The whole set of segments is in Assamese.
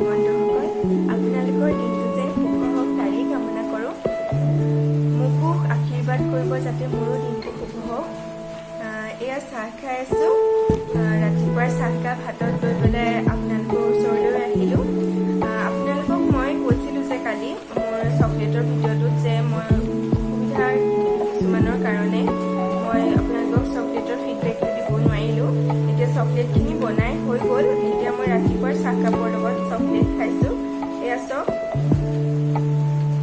বন্ধুসকল, আপোনালোকৰ দিনটো যেন শুভ হওক তাৰেই কামনা কৰোঁ। মোকো আশীৰ্বাদ কৰিব যাতে মোৰো দিনটো শুভ হওক। এয়া চাহ খাই আছোঁ। ৰাতিপুৱাৰ চাহকাপ হাতত লৈ পেলাই আপোনালোকৰ ওচৰলৈ আহিলোঁ। আপোনালোকক মই কৈছিলোঁ যে কালি মোৰ চকলেটৰ ভিডিঅ'টোত যে মই অসুবিধাৰ কিছুমানৰ কাৰণে মই আপোনালোকক চকলেটৰ ফিডবেকটো দিব নোৱাৰিলোঁ। এতিয়া চকলেটখিনি বনাই হৈ গ'ল। এতিয়া মই ৰাতিপুৱাৰ চাহকাপৰ লগত চকলেট খাইছোঁ। এয়া চাওক,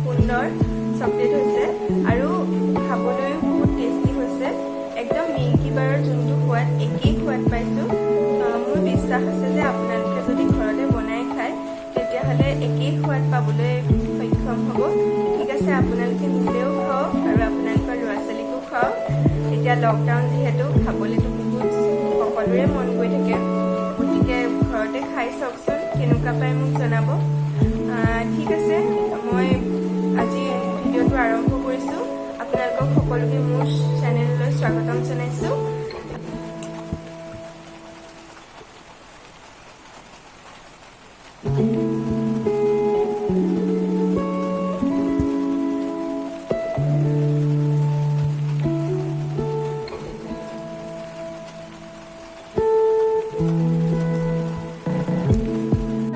সুন্দৰ চকলেট হৈছে আৰু খাবলৈও বহুত টেষ্টি হৈছে। একদম মিল্কী বাৰৰ যোনটো সোৱাদ, একেই সোৱাদ পাইছোঁ। মোৰ বিশ্বাস আছে যে আপোনালোকে যদি ঘৰতে বনাই খায়, তেতিয়াহ'লে একেই সোৱাদ পাবলৈ সক্ষম হ'ব। ঠিক আছে, আপোনালোকে নিজেও খাওক আৰু আপোনালোকৰ ল'ৰা ছোৱালীকো খুৱাওক। এতিয়া লকডাউন যিহেতু, খাবলৈতো বহুত সকলোৰে মন গৈ থাকে। গতিকে ঘৰতে খাই চাওকচোন, কেনেকুৱা পায় মোক জনাব। ঠিক আছে, মই আজি ভিডিঅ'টো আৰম্ভ কৰিছোঁ। আপোনালোকক সকলোকে মোৰ চেনেললৈ স্বাগতম জনাইছোঁ।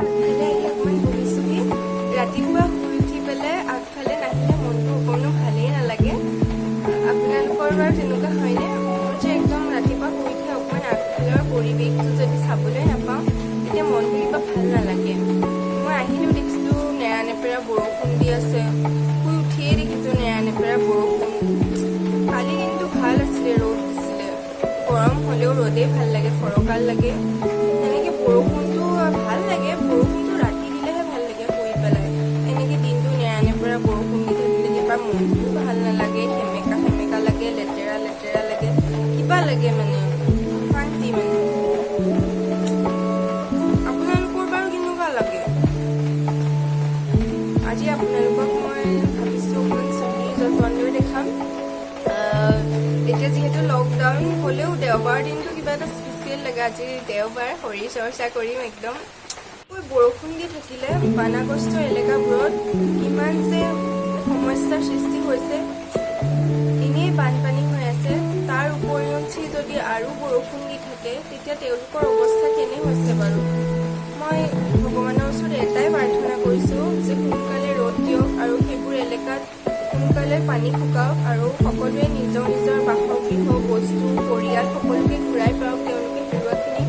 আগফালে আহি অকণমান বহিছোহি। ৰাতিপুৱা শুই উঠি পেলাই আগফালে নাহিলে মনটো অকণো ভালেই নালাগে। আপোনালোকৰ বাৰু তেনেকুৱা হয়নে? মোৰ যে একদম ৰাতিপুৱা শুই উঠি অকণমান আগফালৰ পৰিৱেশটো যদি চাবলৈ নাপাওঁ, তেতিয়া মনটো কিবা ভাল নালাগে। মই আহিলোঁ, দেখিছোঁ নেৰা নেপেৰা বৰষুণ দি আছে। শুই উঠিয়ে দেখিছোঁ নেৰা নেপেৰা বৰষুণ। কালি কিন্তু ভাল আছিলে, ৰ'দ দিছিলে। গৰম হ'লেও ৰ'দেই ভাল লাগে, ফৰকাল লাগে। তেনেকে বৰষুণটো ভাল লাগে। বৰষুণটো ৰাতি দিলেহে ভাল লাগে শুই পেলাই। এনেকে দিনটো নেৰা নেপেৰা বৰষুণ দি থাকিলে কিবা মনটোও ভাল নালাগে, সেমেকা সেমেকা লাগে, লেতেৰা লেতেৰা লাগে, কিবা লাগে মানে, অশান্তি মানে। আপোনালোকৰ বাৰু কেনেকুৱা লাগে? আজি আপোনালোকক মই ভাবিছোঁ অকণমান চুলিৰ যতন লৈ দেখাম। এতিয়া যিহেতু লকডাউন হ'লেও দেওবাৰ দিনটো কিবা এটা স্পেচিয়েল লাগে। আজি দেওবাৰ, শৰীৰ চৰ্চা কৰিম একদম। বৰষুণ দি থাকিলে বানাগ্ৰস্ত এলেকাবোৰত কিমান যে সমস্যাৰ সৃষ্টি হৈছে। এনেই বানপানী হৈ আছে, তাৰ উপৰিঞ্চি যদি আৰু বৰষুণ দি থাকে, তেতিয়া তেওঁলোকৰ অৱস্থা কেনে হৈছে বাৰু? মই ভগৱানৰ ওচৰত এটাই প্ৰাৰ্থনা কৰিছোঁ যে সোনকালে ৰ'দ দিয়ক আৰু সেইবোৰ এলেকাত সোনকালে পানী শুকাওক আৰু সকলোৱে নিজৰ নিজৰ বাসগৃহ, বস্তু, পৰিয়াল সকলোকে ঘূৰাই পাওক, তেওঁলোকে হেৰুৱাখিনি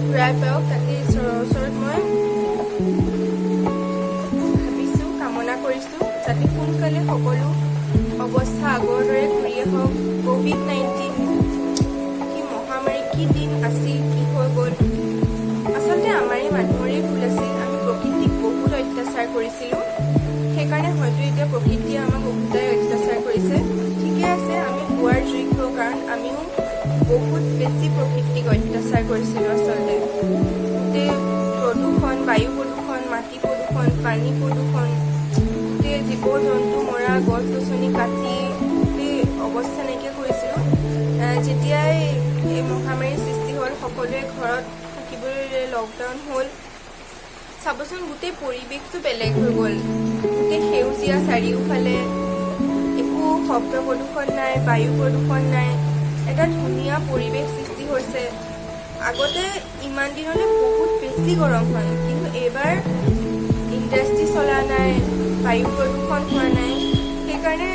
ঘূৰাই পাওক। তাকে ঈশ্বৰৰ ওচৰত মই ভাবিছোঁ, কামনা কৰিছোঁ যাতে সোনকালে সকলো অৱস্থা আগৰ দৰে ঘূৰি আহক। ক'ভিড-19 কি মহামাৰী, কি দিন আছিল, কি হৈ গ'ল! আচলতে আমাৰে মানুহৰে ভুল আছিল। আমি প্ৰকৃতিক বহুত অত্যাচাৰ কৰিছিলোঁ, সেইকাৰণে হয়তো এতিয়া প্ৰকৃতিয়ে আমাক ওভতাই অত্যাচাৰ কৰিছে। ঠিকে আছে, আমি পোৱাৰ যোগ্য, কাৰণ আমিও বহুত বেছি প্ৰকৃতিক অত্যাচাৰ কৰিছিলোঁ। আচলতে গোটেই প্ৰদূষণ, বায়ু প্ৰদূষণ, মাটি প্ৰদূষণ, পানী প্ৰদূষণ, গোটেই জীৱ জন্তু মৰা, গছ গছনি কাটি গোটেই অৱস্থা নাইকিয়া কৰিছিলোঁ। যেতিয়াই এই মহামাৰীৰ সৃষ্টি হ'ল, সকলোৱে ঘৰত থাকিবলৈ, লকডাউন হ'ল, চাবচোন গোটেই পৰিৱেশটো বেলেগ হৈ গ'ল। গোটেই সেউজীয়া চাৰিওফালে, একো শব্দ প্ৰদূষণ নাই, বায়ু প্ৰদূষণ নাই, এটা ধুনীয়া পৰিৱেশ সৃষ্টি হৈছে। আগতে ইমান দিনলৈ বহুত বেছি গৰম হয়, কিন্তু এইবাৰ ইণ্ডাষ্ট্ৰি চলা নাই, বায়ু প্ৰদূষণ হোৱা নাই, সেইকাৰণে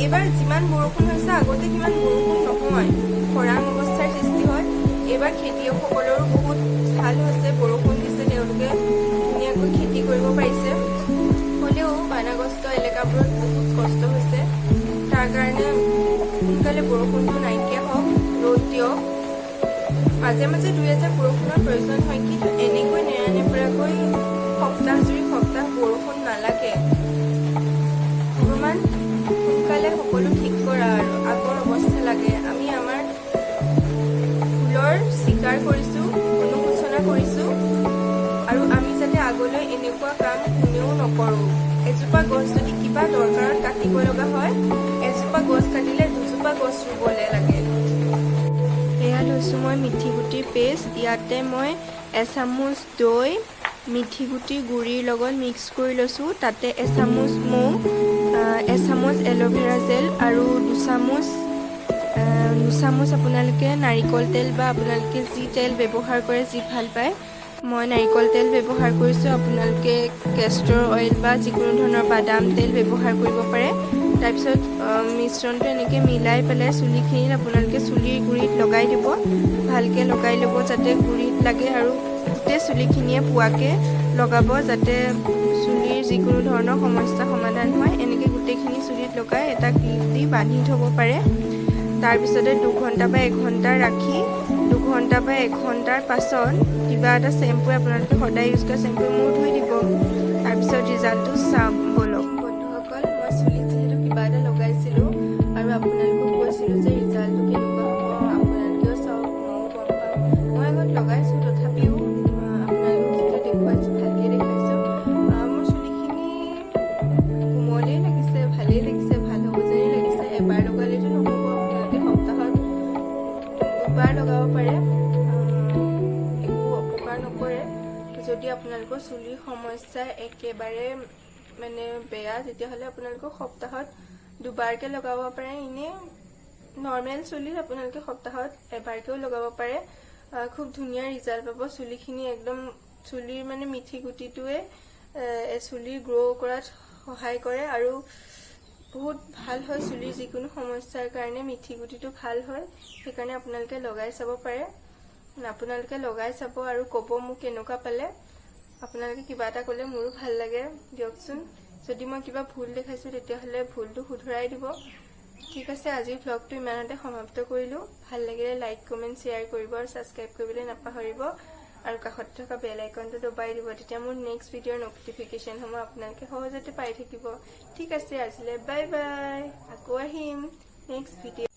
এইবাৰ যিমান বৰষুণ হৈছে, আগতে সিমান বৰষুণ নহয়, খৰাং অৱস্থাৰ সৃষ্টি হয়। এইবাৰ খেতিয়কসকলৰো বহুত ভাল হৈছে, বৰষুণ দিছে, তেওঁলোকে ধুনীয়াকৈ খেতি কৰিব পাৰিছে। হ'লেও বানাগ্ৰস্ত এলেকাবোৰত বহুত কষ্ট হৈছে। তাৰ কাৰণে সোনকালে বৰষুণটো নাইকিয়া হওক, ৰ'দ দিয়ক। মাজে মাজে দুই এজাক বৰষুণৰ প্ৰয়োজন হয়, কিন্তু এনেকৈ নেৰানেপেৰাকৈ সপ্তাহ জুৰি সপ্তাহ বৰষুণ নালাগে। ভগৱান, সোনকালে সকলো ঠিক কৰা আৰু আগৰ অৱস্থা লাগে। আমি আমাৰ ভুলৰ স্বীকাৰ কৰিছোঁ, অনুশোচনা কৰিছোঁ আৰু আমি যাতে আগলৈ এনেকুৱা কাম কোনেও নকৰোঁ। এজোপা গছ যদি কিবা দৰকাৰত কাটিব লগা হয়, এজোপা গছ কাটিলে দুজোপা গছ ৰুবলৈ লাগে। এয়া লৈছোঁ মই মিঠি গুটিৰ পেষ্ট। ইয়াতে মই এচামুচ দৈ মিঠি গুটিৰ গুড়িৰ লগত মিক্স কৰি লৈছোঁ। তাতে এচামুচ মৌ, এচামুচ এল'ভেৰা জেল আৰু 2 চামুচ আপোনালোকে নাৰিকল তেল বা আপোনালোকে যি তেল ব্যৱহাৰ কৰে, যি ভাল পায়। মই নাৰিকল তেল ব্যৱহাৰ কৰিছোঁ। আপোনালোকে কেষ্টৰ অইল বা যিকোনো ধৰণৰ বাদাম তেল ব্যৱহাৰ কৰিব পাৰে। তাৰপিছত মিশ্ৰণটো এনেকৈ মিলাই পেলাই চুলিখিনিত আপোনালোকে চুলিৰ গুৰিত লগাই দিব। ভালকৈ লগাই ল'ব যাতে গুৰিত লাগে আৰু গোটেই চুলিখিনিয়ে পোৱাকৈ লগাব, যাতে চুলিৰ যিকোনো ধৰণৰ সমস্যা সমাধান হয়। এনেকৈ গোটেইখিনি চুলিত লগাই এটা ক্লিপ দি বান্ধি থ'ব পাৰে। তাৰপিছতে 2 ঘণ্টা বা এঘণ্টা ৰাখি, 2 ঘণ্টা বা এঘণ্টাৰ পাছত কিবা এটা চেম্পু, আপোনালোকে সদায় ইউজ কৰা চেম্পু মূৰ ধুই দিব। তাৰপিছত ৰিজাল্টটো চাম ব'লক। বন্ধুসকল, মই চুলিত যিহেতু কিবা এটা লগাইছিলোঁ আৰু আপোনালোকক কৈছিলোঁ যে ৰিজাল্টটো কেনেকুৱা হ'ব, আপোনালোকেও চাওক, ময়ো গম পাম। মই আগত লগাইছোঁ, তথাপিও আপোনালোকক যেতিয়া দেখুৱাইছোঁ, ভালকৈ দেখাইছোঁ। মোৰ চুলিখিনি কোমলেই লাগিছে, ভালেই লাগিছে, ভাল হ'ব যেনেই লাগিছে। এবাৰ লগালেতো নহ'ব, আপোনালোকে সপ্তাহত দুবাৰ লগাব পাৰে, একো অপকাৰ নকৰে। যদি আপোনালোকৰ চুলিৰ সমস্যা একেবাৰে মানে বেয়া, তেতিয়াহ'লে আপোনালোকে সপ্তাহত দুবাৰকৈ লগাব পাৰে। এনেই নৰ্মেল চুলিত আপোনালোকে সপ্তাহত এবাৰকৈও লগাব পাৰে। খুব ধুনীয়া ৰিজাল্ট পাব। চুলিখিনি একদম চুলিৰ মানে মিঠি গুটিটোৱে চুলি গ্ৰ' কৰাত সহায় কৰে আৰু বহুত ভাল হয়। চুলিৰ যিকোনো সমস্যাৰ কাৰণে মিঠি গুটিটো ভাল হয়, সেইকাৰণে আপোনালোকে লগাই চাব পাৰে। আপোনালোকে লগাই চাব আৰু ক'ব মোক কেনেকুৱা পালে। আপোনালোকে কিবা এটা ক'লে মোৰো ভাল লাগে দিয়কচোন। যদি মই কিবা ভুল দেখাইছোঁ, তেতিয়াহ'লে ভুলটো শুধৰাই দিব। ঠিক আছে, আজিৰ ভ্লগটো ইমানতে সমাপ্ত কৰিলোঁ। ভাল লাগিলে লাইক, কমেণ্ট, শ্বেয়াৰ কৰিব আৰু ছাবস্ক্ৰাইব কৰিবলৈ নাপাহৰিব আৰু কাষত থকা বেল আইকনটো দবাই দিব। তেতিয়া মোৰ নেক্সট ভিডিঅ'ৰ নটিফিকেশ্যনসমূহ আপোনালোকে সহজতে পাই থাকিব। ঠিক আছে, আজিলৈ বাই বাই। আকৌ আহিম নেক্সট ভিডিঅ'।